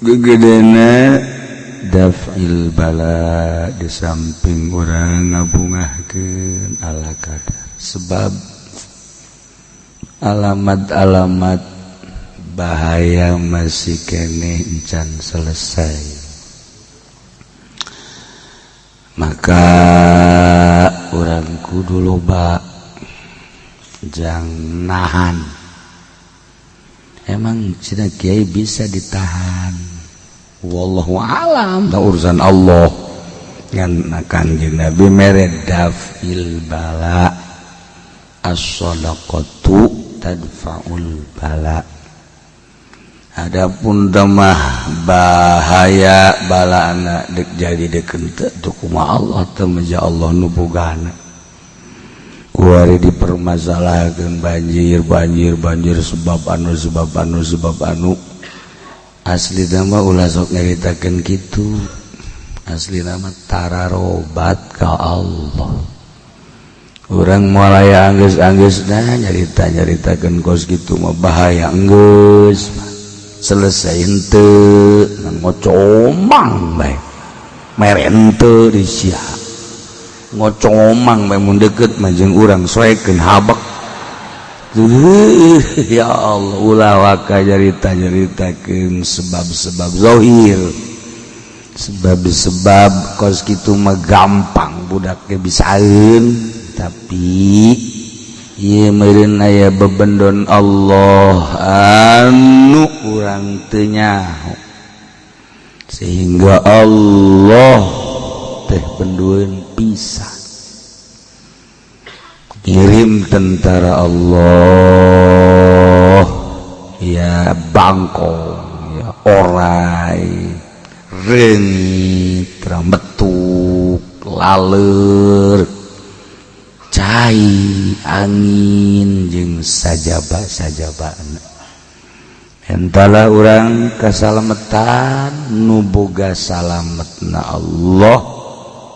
Gegedena daf'il bala, di samping urang ngabungahkeun ala kadar, sebab alamat-alamat bahaya masih keneh, encan selesai. Maka urang kudu loba jang nahan. Emang cina kiai bisa ditahan? Wallahu alam, da urusan Allah. Ngan Kanjeng Nabi mere daf'il bala, as-shadaqatu tadfa'ul bala. Adapun demah bahaya bala anak dek jadi dek henteu teu kumaha, Allah teu meja, Allah nu bogana. Kuari dipermasalahkeun banjir, banjir, banjir, sebab anu, sebab anu, sebab anu. Asli nama ulah sok nyaritakeun kitu. Asli nama tararobat ka Allah. Urang mulai anggeus-anggeus nah nyarita nyaritakeun kos kitu mah bahaya. Enggeus selesai henteu, ngocomang bae, mere henteu di sia, ngocomang bae. Mun deket mah jeung urang soekeun habek. Ya Allah, ulah waka nyarita nyaritakeun sebab-sebab zohir, sebab-sebab kos kitu mah gampang budaknya bisaeun. Tapi ieu meureun aya bebendon Allah anu urang teu nyaho, sehingga Allah teh bendueun pisah, kirim tentara Allah ya, bangkong ya, orai, reungit, rambetuk, laler, cai, angin, jeung sajaba sajaba. Entalah urang kasalametan, nu boga salametna Allah.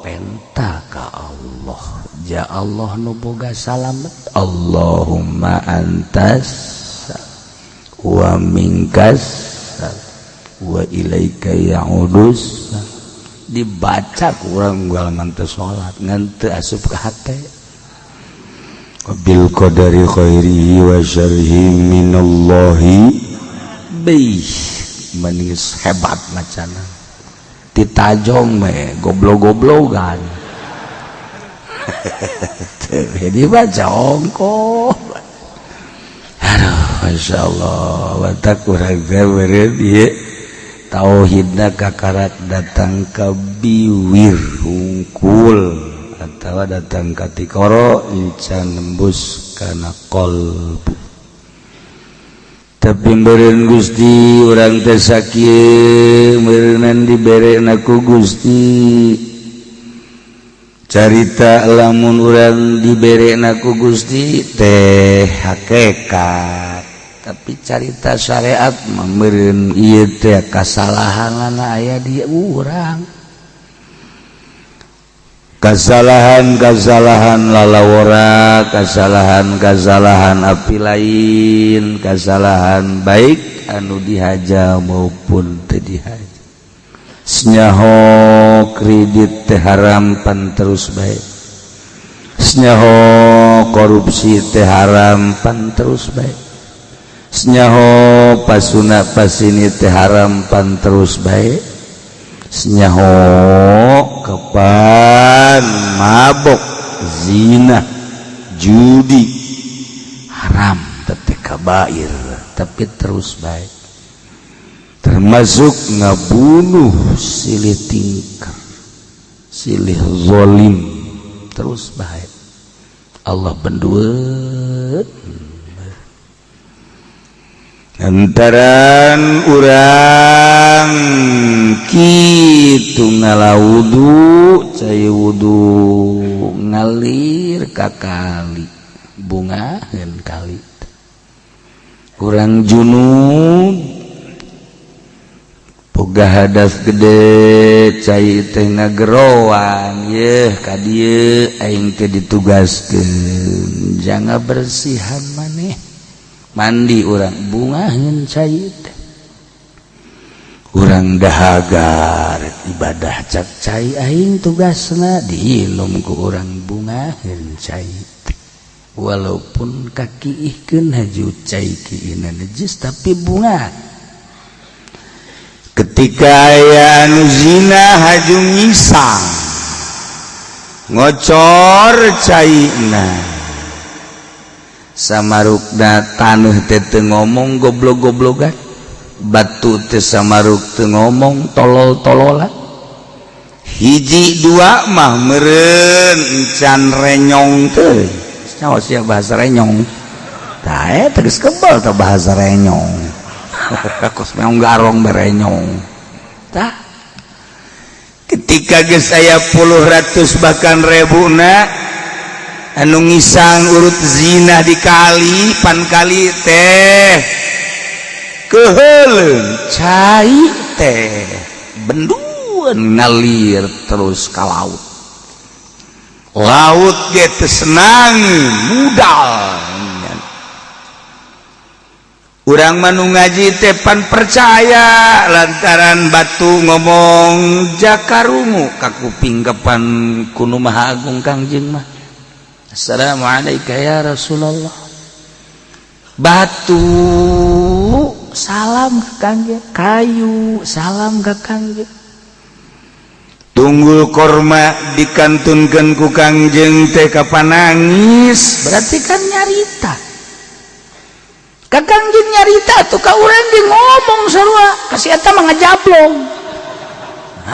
Penta ka Allah, ja Allah nu boga salamet. Allahumma antas wa minkas wa ilaika ya'udus. Dibaca kurang unggal teu salat ngan teu asup ka hate. Bil qadari khairihi wa syarrihi minallahi. Bih, manis hebat macana ditajong me goblok-goblogan. Dibaca ongko. Aduh, Masya Allah, watak kurang meureun ieu tauhidna kakarak datang ke biwir hungkul atau datang ka tikoro, encan nembus kana qalbu. Tapi meureun Gusti urang teh sakieu meureunan dibere ku Gusti. Carita lamun urang dibere ku Gusti teh hakekat, tapi carita syariat meureun ieu teh kasalahan aya di urang, kesalahan-kesalahan lalawora, kesalahan-kesalahan api lain, kesalahan baik anu dihaja maupun teu dihaja. Senyaho kredit teh haram pan terus bae, senyaho korupsi teh haram pan terus bae, senyaho pasuna pasini teh haram pan terus bae, senyaho kepan mabok, zina, judi haram tete kabair, tapi terus bae. Termasuk ngabunuh silih tingkar, silih zolim, terus bae. Allah benduet lantaran urang kitu ngala wudu, cai wudu ngalir ka kali, bungaheun kali. Kurang junub, boga hadas gede, cai teh ngageroan yeuh ka dieu. Aing teh ditugaskeun jangan bersihan maneh, mandi urang, bungaheun cai teh. Urang dahaga ibadah, cak cai aing tugasna diinum ku urang, bungaheun cai, walaupun kaki ihkeun haju cai kiina najis, tapi bunga. Ketika aya anu zina haju ngisang, ngocor caina, samarukna taneuh teh teu ngomong, goblok-goblogan. Batu teh samaruk teu ngomong, tolol-tololan. Hiji dua mah meureun encan renyong teh. Nyawa sia bahasa renyong? Tah, eta geus kebal tah bahasa renyong. Kos meong garong berenyong. Tah, ketika geus aya puluh ratus bahkan rebuna anu ngisang urut zina di kali, pan kali teh keheuleun, cai teh benduan ngalir terus ka laut. Laut ge teu senang mudal. Urang mah nu ngaji teh pan percaya lantaran batu ngomong jakarungu ka kuping kapan kuno Maha Agung Kangjeng mah. Assalamualaikum ya Rasulullah. Batu salam ke Kangjeng, kayu salam ke Kangjeng, tunggul korma dikantunkan ku Kangjeng teh kapan nangis. Berarti kan nyarita ka Kangjeng, nyarita tuh ka urang ge ngomong sarua. Kasih eta mah ngajablong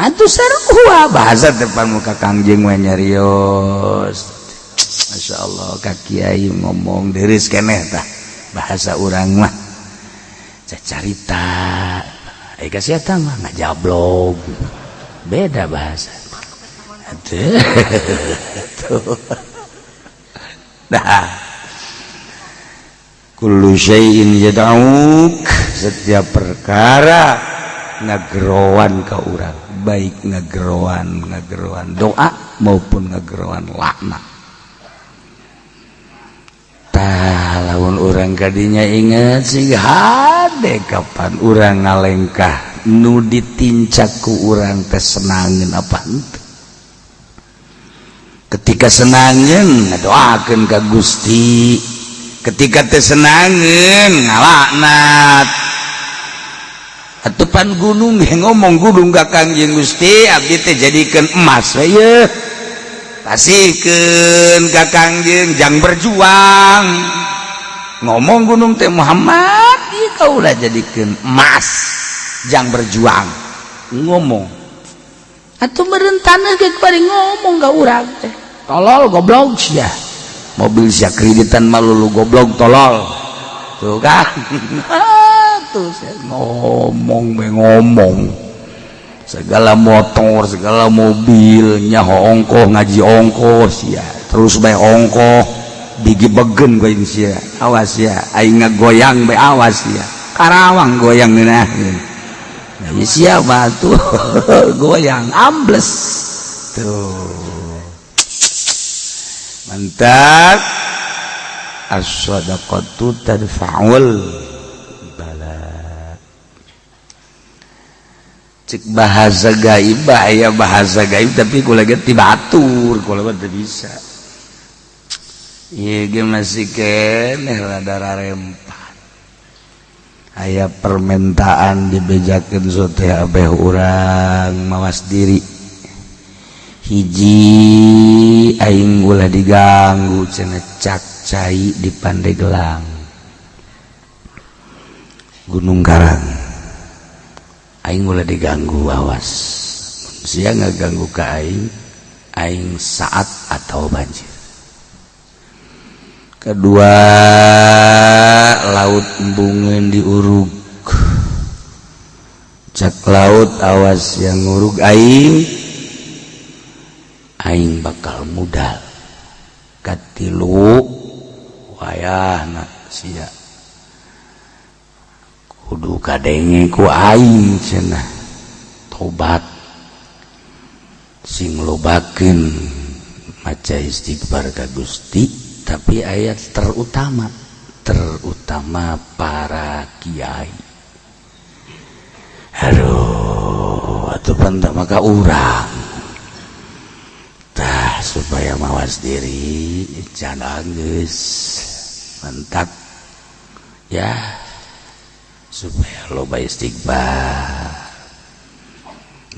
atuh, sarua bahasa depan muka Kangjeng mah nyarios. Masya Allah, ka kiai ngomong deris keneh. Tah, bahasa urang mah carita, eh kasih eta mah ngajablog, beda bahasa. Aduh. Tuh. Nah, kullu syai'in yad'uk, setiap perkara ngageroan ka urang, baik ngageroan ngageroan doa maupun ngageroan laknat. Tah, lamun urang kadinya inget sing hade, kapan urang ngalengkah nu ditincak ku urang teh senangeun apa henteu? Ketika senangeun, ngadoakeun ka Gusti. Ketika teu senangeun, ngalaknat. Atupan gunung ngomong, gunung ka Kangjeng Gusti, abdi teh jadikeun emas we yeuh, pasihkeun ka Kangjeng jang berjuang. Ngomong gunung teh, Muhammad ieu kaulah jadikeun emas jang berjuang. Ngomong atuh meureun taneuh ge bari ngomong ka urang teh, tolol, goblok sia, mobil sia kreditan malulu, goblok, tolol. Tuh kan, tuh saya ngomong be ngomong segala motor, segala mobil, nyaho ongkoh, ngaji ongkoh sia, terus bae ongkoh bigi begen gue sia. Awas ya, aing ngagoyang bae, awas ya, Karawang goyang ngeunah. Nah, sia batu goyang ambles tuh. Mantap. As-sadaqatu tadfa'ul bala. Cek bahasa gaib, bahaya bahasa gaib, tapi kula ge ti batur, kula mah teu bisa. Ieu ge masih keneh rada rarempat. Aya permintaan dibejakeun sote abeh urang mawas diri. Hiji, aing ulah diganggu cenah, cak cai di Pandeglang, Gunung Karang, aing ulah diganggu, awas sia ngaganggu ka aing, aing saat atau banjir. Kedua, laut embungeun diurug. Cak laut, awas yang ngurug aing, aing bakal mudal. Katilu, wayahna sia kudu kadenge ku aing cenah, tobat, sing lobakeun maca istighfar ka Gusti. Tapi ayat terutama, terutama para kiai. Aduh. Atuh pan maka urang tah supaya mawas diri can geus mantap ya, supaya loba istighfar.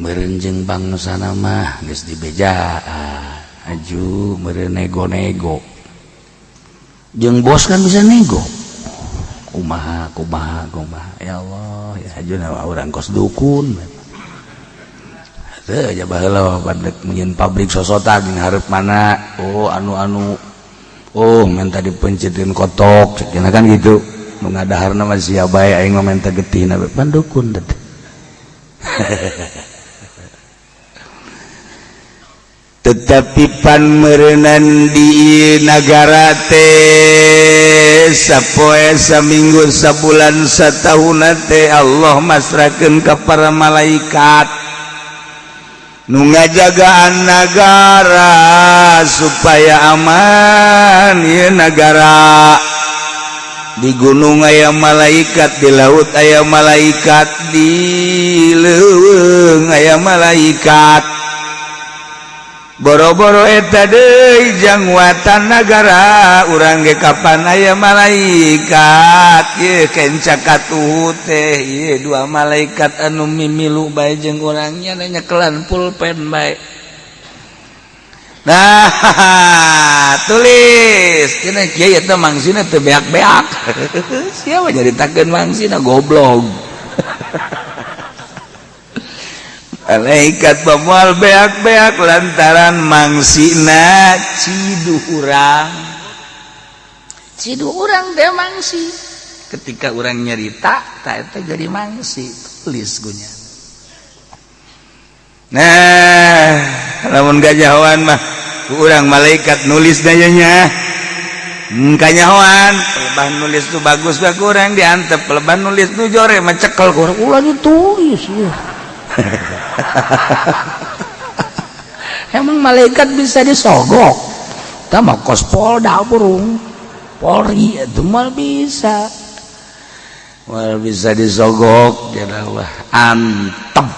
Meureun jeung bangsana mah geus dibejaan, aju meureun nego-nego jeung bos kan bisa nego, kumaha kumaha kumaha. Ya Allah ya, aju urang kos dukun. Teu aja baheula pandek nyieun pabrik sosotan hareup mana, oh anu anu, oh minta dipencetkeun kotok cenah kan gitu. Nu ngadaharna mah sia bae, aing mah minta getihna bae, pan dukun teh. Tetapi pan meureunan di nagara teh sapoe, saminggu, sabulan, satahun teh Allah masrahkeun ka para malaikat nu ngajagaan nagara supaya aman ieu nagara. Di gunung aya malaikat, di laut aya malaikat, di leuweung aya malaikat. Boro-boro eta deui, jang watan nagara urang ge kapan aya malaikat. Ieu kenca katuhu teh ieu dua malaikat anu mimilu bae jeung urangnya, nyekelan pulpen bae. Nah, tulis cenah kiai, eta mangsina teu beak-beak. Siapa nyaritakeun mangsina, goblok. Malaikat pemual beak-beak lantaran mangsina ciduh urang, ciduh urang teh mangsi. Ketika urang nyerita tak eta jadi mangsi, tulis gunya. Nah, lamun gajahoan mah urang malaikat nulis dayanya kanyahoan. Pelebah nulis tuh bagus gak kurang diantep, pelebah nulis tuh jore mah cekel kurang ulah ditulis ya. Emang malaikat bisa disogok? Tama kos Polda burung Polri itu mal bisa, mal bisa disogok ya Allah. Anteng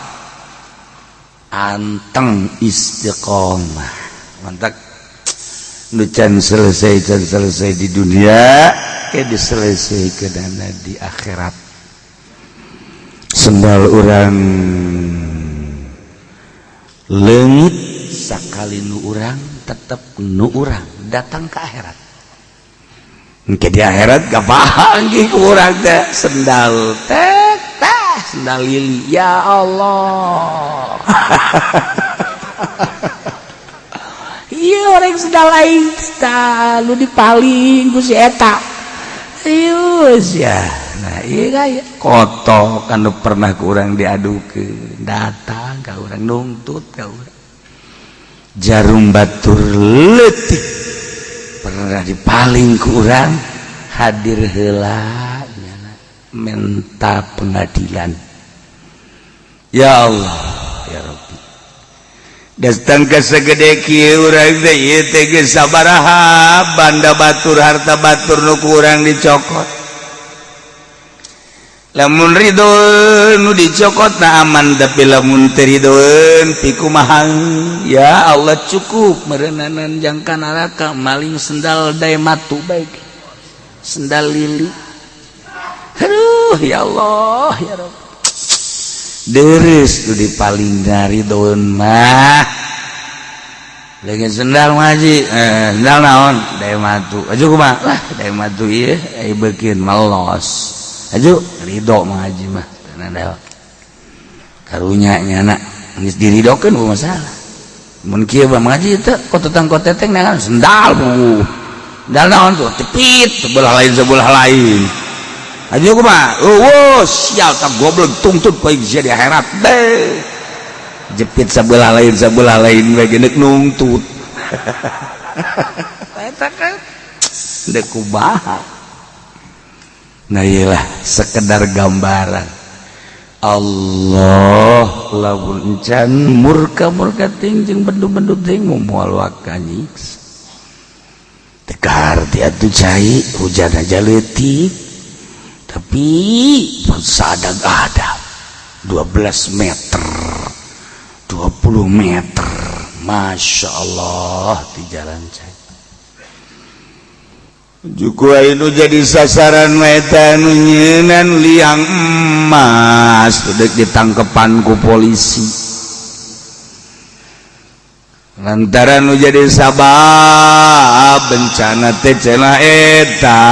anteng istiqomah mantap. Nu can selesai, can selesai di dunia ke diselesaikan di akhirat. Sendal urang leungit sakali, nu urang tetep nu urang datang ke akhirat. Engke di akhirat gak panggih ku urang teh sendal teh, teh sendal lili. Ya Allah, iya orang sendal aing tah lu dipaling ku si eta. Ius ya. Nah, iya kaya kotok kan pernah kurang diadukeun, datang ka urang nungtut ka urang. Jarum batur leutik pernah dipaling ku urang, hadir heula menta pengadilan. Ya Allah ya Rabbi, datang ke segede kieu urang teh, ieu teh geus sabaraha banda batur, harta batur nu ku urang dicokot. Lamun ridho nu dicokot na aman, tapi lamun teu ridhoeun pikumaha? Ya Allah, cukup meureunanan jangka neraka maling sendal matu baik, sendal lili. Aduh ya Allah ya Rabb, deres tuh dipaling dari daun mah lagi sendal ngaji, eh, sendal naon matu aju kumaha lah matu ieu ai beukeun melos aju ridho mah haji mah tenan karunya nyana geus diridokeun bu masalah. Mun kieu mah ngaji teh kotetang koteteng nangan sendal bu, sendal naon tuh cepit sebelah lain, sebelah lain aja kumaha. Oh, sial tak goblok, tuntut baik sia di akhirat deh. Jepit sebelah lain bae genek nungtut eta kan dek kumaha. Nah, iyalah sekedar gambaran Allah lamun can murka-murka ting jeung bendu-bendu ting moal waka nyiksa. Tekar ti atuh cai hujan aja leutik tapi sadag ada 12 meter. 20 meter. Masya Allah di jalan cai. Juku nu jadi sasaran meta nu nyeunan liang emas dek ditangkepan ku polisi. Lantaran nu jadi sabab bencana teh cenah eta.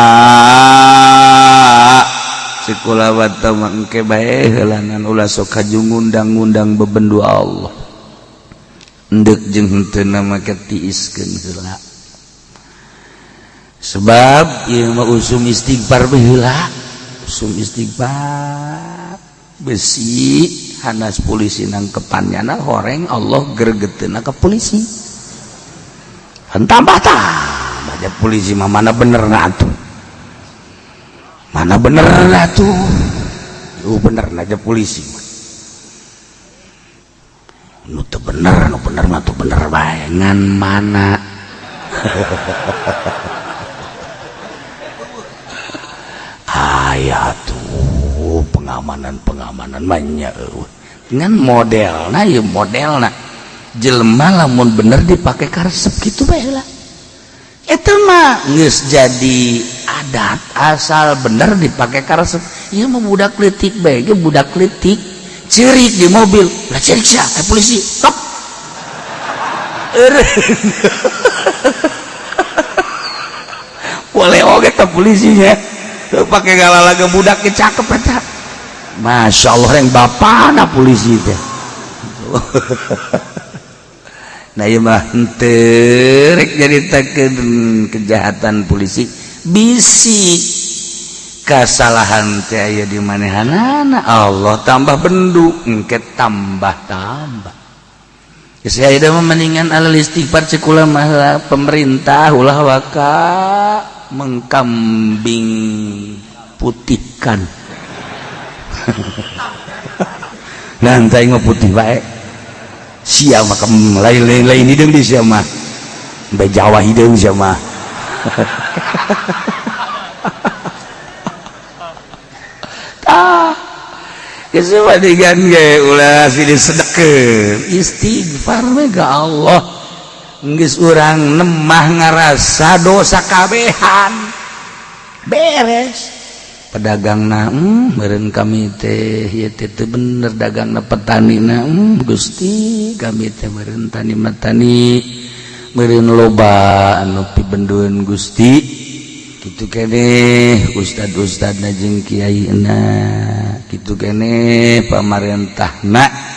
Sekolah wata mah engke bae heulanan ulah sok haju ngundang-ngundang bebendu Allah. Endek jeung henteu make tiiskeun heula. Sebab ieu mah usum istighfar bae heula. Usum istighfar besi hanas polisi nangkepannya na horeng Allah gregeteuna ka polisi. Tambah tambah aja polisi mah mana bener na atuh. Mana bener na tuh. Bener aja polisi mah. Nu teu bener, nu bener mah tuh bener bae ngan mana. Aya tuh pengamanan-pengamanan banyak ngan modelna ieu modelna jelema lamun bener dipake karesep kitu bae lah. Eta mah geus jadi adat asal bener dipake karesep. Ieu mah budak leutik bae ge budak leutik ceurik di mobil lah ceurik sia polisi stop. Boleh oge ka polisinya pakai galalaga budaknya cakep eta. Masya Allah yang bapana polisi teh. Nah ieu mah henteu rek nyaritakeun kejahatan polisi bisi kasalahan teh aya di manehanana Allah tambah bendu engke tambah-tambah. Geus aya mah mendingan alal istighfar cek ulah mah pemerintah ulah waka mengkambing putihkan. Lantai mah putih bae sia mah lain-lain hideung di sia mah bae Jawa hideung sia mah. Tah geus mah ge ulah silih sedekeun istighfar we ka Allah. Geus urang nemah ngarasa dosa kabehan beres pedagangna meureun kami teh ieu teh teu bener dagangna petanina Gusti kami teh meureun tani matani meureun loba anu pibendueun Gusti kitu keneh ustad-ustadna jeung kiaina kitu keneh pamarentahna.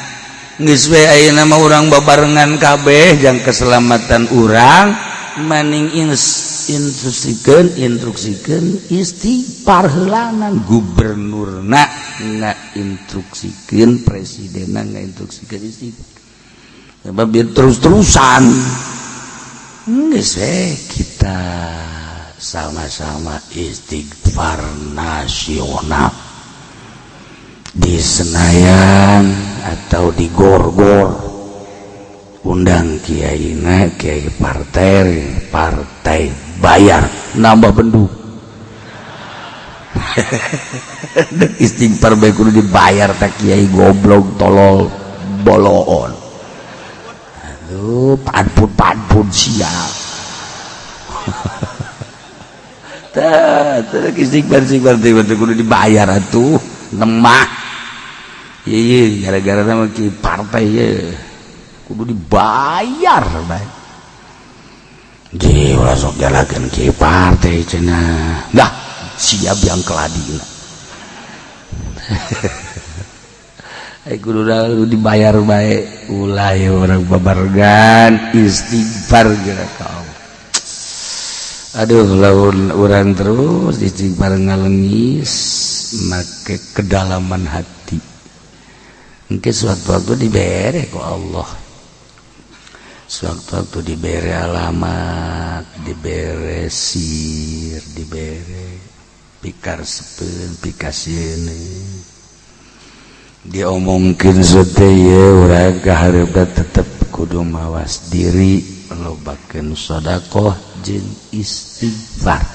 Geus we ayeuna mah urang babarengan kabeh jang keselamatan urang maning instruksikeun istighfar heulanan gubernurna ngainstruksikeun presidenna ngainstruksikeun istighfar sebab biar terus-terusan geus we kita sama-sama istighfar nasional di Senayan atau di Gorgor undang kiaina kiai partai bayar nambah bendu. Istighfar bae kudu dibayar tak kiai goblok tolol boloon. Aduh panpun sial. Tah istighfar kudu dibayar atuh nemah. Iya gara-gara sama ki partai ye kudu dibayar bae. Ji ulah sok jalakeun ki partai cenah. Dah siap yang keladina. Ai kudu dibayar bae ulah ye urang babaregan istighfar geura ka Allah. Aduh lamun urang terus istighfar ngalengis make kedalaman hati. Engke suatu waktu dibere ku Allah. Suatu waktu dibere alamat, dibere sir, dibere pikar sepeun, pikasieun. Diomongkeun sote ye urang kahareupna tetep kudu mawas diri, lobakeun sedekah jeung istighfar.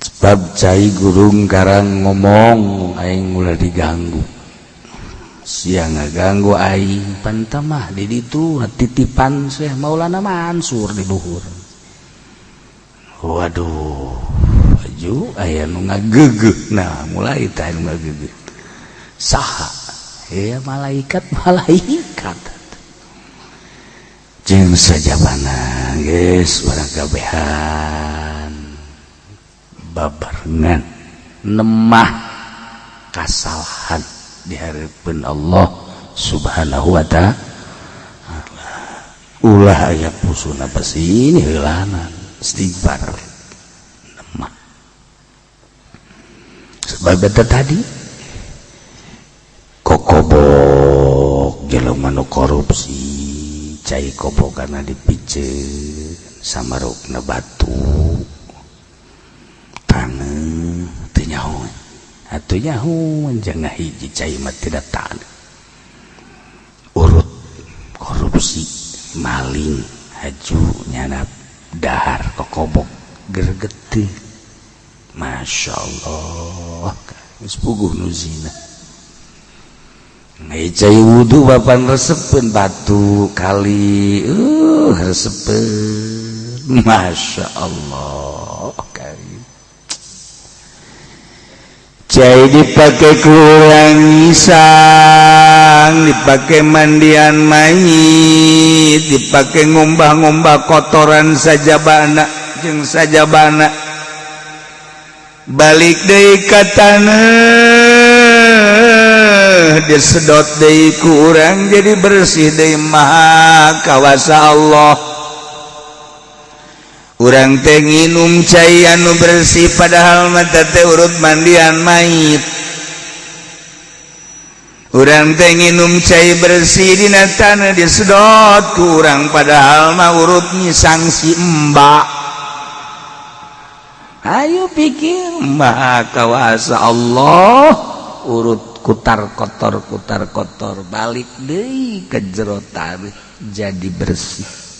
Sebab cai gurung karang ngomong aing ulah diganggu. Sia ngaganggu aing pantamah di ditu titipan Syekh Maulana Mansur di luhur. Waduh, aju aya nu ngagegeh. Nah, mulai teh nu ngagegeh. Saha? Ya malaikat malaikat. Jeung sajabana geus urang kabehan babarengan nemah kasalahan di hareupeun Allah Subhanahu wa ta'ala. Ulah aya pusuna pasti ini heulanan istighfar nemah. Sebab eta tadi kokobok jelema nu korupsi cai kobokana dipiceun samarukna batu taneuh teu nyaho atuh nyaho jangan hiji cai mah tidak taneuh. Urut korupsi maling haju nyanap dahar kokobok gergeti. Masya Allah, geus puguh nu zina. Cai wudu bapan resepeun batu kali, resepeun. Masya Allah, cai dipakai kurang isang, dipakai mandian mayit, dipakai ngumbah-ngumbah kotoran sajabana jeung sajabana, balik deui ka taneuh, disedot deui ku urang jadi bersih deui. Maha kawasa Allah. Urang teh nginum cai anu bersih, padahal mah teh urut mandian mayit. Urang teh nginum cai bersih dina taneuh disedot ku urang, padahal mah urut nyisang si embak. Ayo pikir, maha kawasa Allah. Urut kutar kotor kutar kotor balik deui ke jero taneuh jadi bersih.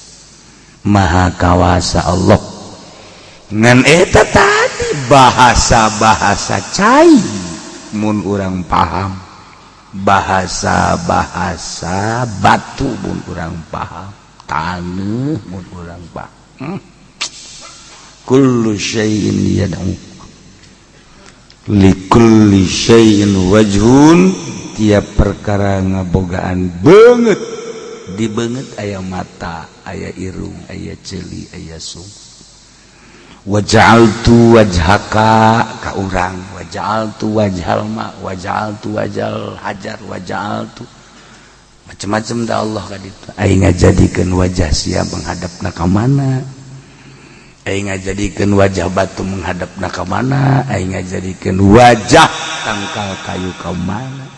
Maha kawasa Allah. Ngan eta tadi bahasa-bahasa cai mun urang paham, bahasa-bahasa batu mun urang paham, taneuh mun urang paham. Kullu syai'in yad'u likulli syai'in wajhun, tiap perkara ngabogaan beungeut, di beungeut aya mata, aya irung, aya ceuli, aya sung. Waja'altu wajhaka ka urang, waja'altu wajhal ma, waja'altu wajhal hajar, waja'altu macam-macam da Allah ka ditu. Aing ngajadikeun wajah sia menghadapna ka mana, aing ngajadikeun wajah batu menghadapna ka mana, aing ngajadikeun wajah tangkal kayu ka mana.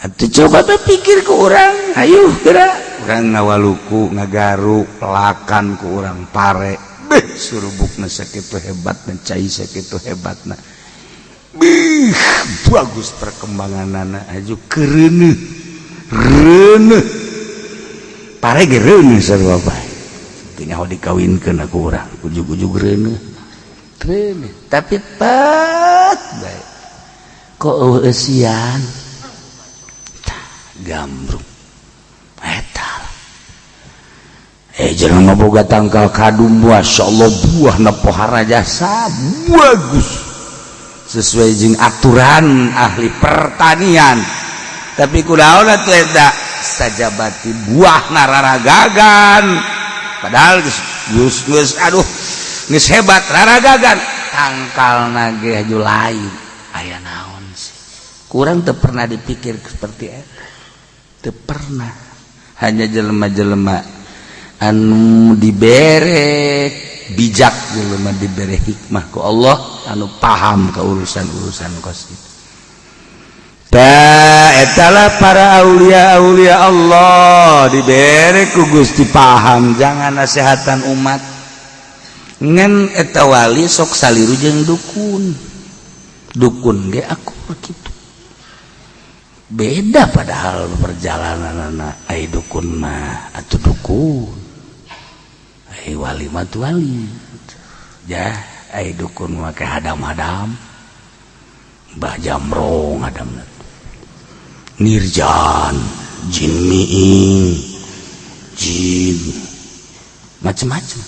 Atuh coba berpikir ke urang, ayo gerak urang ngawaluku ngagaru pelakan ku urang pare. Beh, surubukna sakitu hebat dan cai sakitu hebatna. Bih, bagus perkembanganana aju kereuneuh reuneuh pare ge reuneuh sarua bae. Teu nyaho dikawinkeun ku urang ujug-ujug reuneuh reuneuh, tapi pat bae kok eueuh eusian gambrung eta. Jelema boga tangkal kadum, Masya Allah, buah pohara jasa bagus sesuai jeung aturan ahli pertanian, tapi kunaon atuh eta sajabati buah nararagagan, padahal geus geus aduh geus hebat raragagan tangkal ge haju lain. Aya naon sih kurang teu pernah dipikir seperti eta, teu pernah. Hanya jelema-jelema anu dibere bijak, jelema dibere hikmah ku Allah, anu paham ke urusan-urusan kos itu. Etalah para aulia aulia Allah dibere ku Gusti paham jangan nasehatan umat. Ngan eta wali sok saliru jeung dukun, dukun ge aku begitu beda, padahal perjalanan anak ai dukun mah atau dukun, ai wali mah tuh wali ya. Ai dukun mah kayak hadam-hadam Mbah Jamrong hadam. Nirjan, jin miing, jin macem-macem.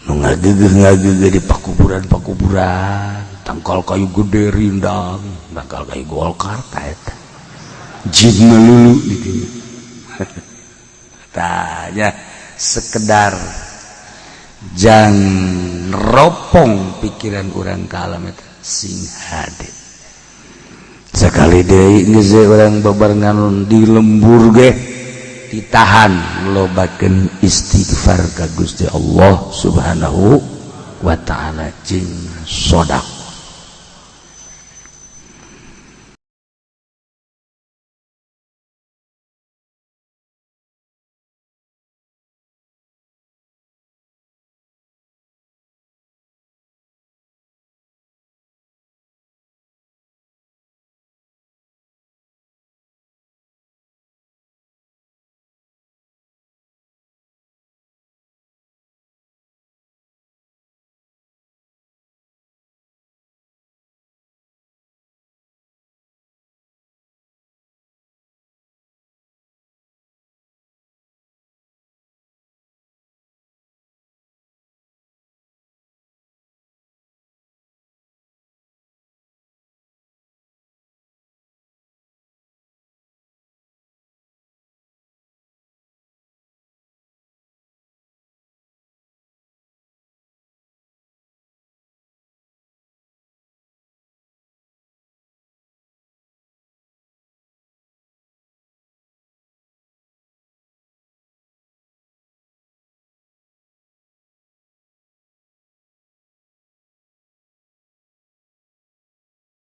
Nu ngagegeh ngagegeh di pakuburan-pakuburan, tangkal kayu gede rindang, tangkal kayu golkar ta eta. Jin melulu di dinya. Tanya sekedar jang ropong pikiran urang ka alam eta sing hade. Sekali deui geus urang babarengan di lembur ge ditahan, lobakeun istighfar ka Gusti Allah Subhanahu wa taala jeung sedekah.